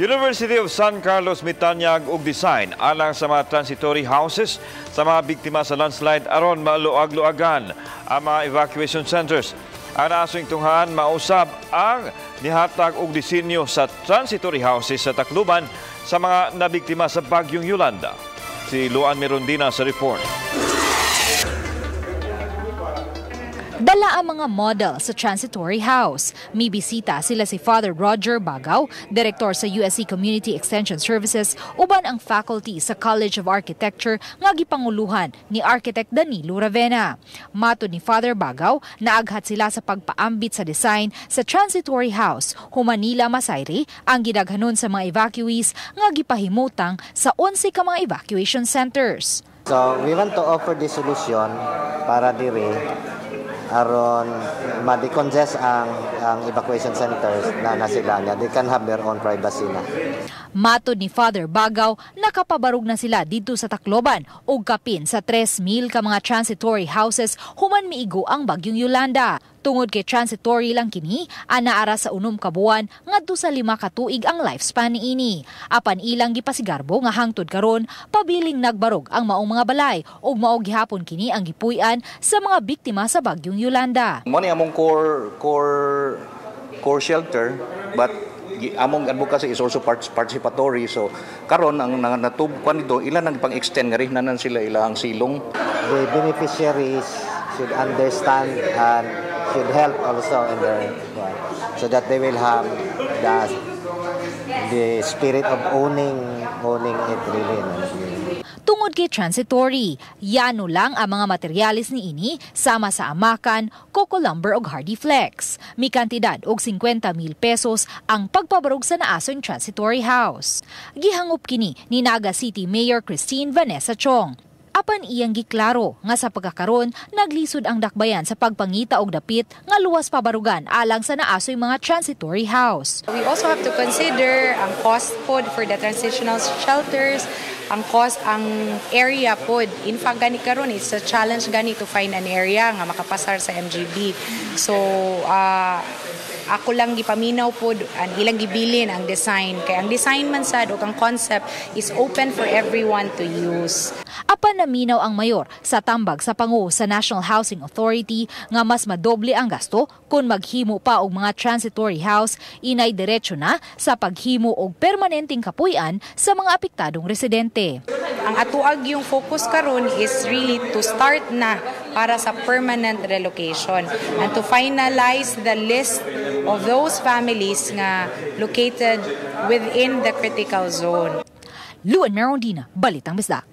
University of San Carlos mitanyag og design alang sa mga transitory houses sa mga biktima sa landslide aron maluag-luagan ang mga evacuation centers. Ang naasoy tunghaan mausab ang nihatag og disenyo sa transitory houses sa Tacloban sa mga nabiktima sa Bagyong Yolanda. Si Luan Mirondina sa report. Dala ang mga model sa transitory house. Mibisita sila si Father Roger Bagaw, direktor sa USC Community Extension Services, uban ang faculty sa College of Architecture nga gipanguluhan ni Architect Danilo Ravena. Matod ni Father Bagaw, naaghat sila sa pagpaambit sa design sa transitory house human nila masayri ang gidaghanon sa mga evacuees nga gipahimutang sa 11 ka mga evacuation centers. So we want to offer this solution para diri aron ma-decongest ang evacuation centers na sila niya. They can have their own privacy na. Matod ni Father Bagaw, nakapabarog na sila dito sa Tacloban og kapin sa 3,000 ka mga transitory houses human miigo ang Bagyong Yolanda. Tungod kay transitory lang kini, anaara sa 6 ka buwan ngadto sa 5 ka tuig ang lifespan niini. Apan ilang gipasigarbo nga hangtod karon pabiling nagbarog ang maong mga balay ug mao gihapon kini ang gipuy-an sa mga biktima sa Bagyong Yolanda. Mo ni among core shelter, but among advocacy is also participatory, so karon ang natub kwan dito ilan ang pang-extend nga rin nanan sila ilang silong. The beneficiaries should understand and should help also in their, so that they will have the spirit of owning it really. No? Tungod kay transitory, yano lang ang mga materyales niini sama sa amakan, coco lumber ug Hardiflex. Mikantidad og 50 mil pesos ang pagpabarog sa naason transitory house. Gihangop kini ni Naga City Mayor Christine Vanessa Chong. Apan iyang giklaro nga sa pagkakaron naglisod ang dakbayan sa pagpangita og dapit nga luwas pabarugan alang sa naasoy mga transitory house. We also have to consider ang cost pod for the transitional shelters, ang cost, ang area pod. In fact, gani karon it's a challenge gani to find an area nga makapasar sa MGB. So, ako lang gipaminaw pod ang ilang gibilin ang design kay ang design man sad ug ang concept is open for everyone to use. Apan naminaw ang mayor sa tambag sa pangu sa National Housing Authority nga mas madoble ang gasto kung maghimo pa og mga transitory house, inay diretso na sa paghimo og permanenteng kapuy-an sa mga apektadong residente. Ang atuag yung focus karon is really to start na para sa permanent relocation and to finalize the list of those families nga located within the critical zone. Luan Merondina, Balitang Bisdak.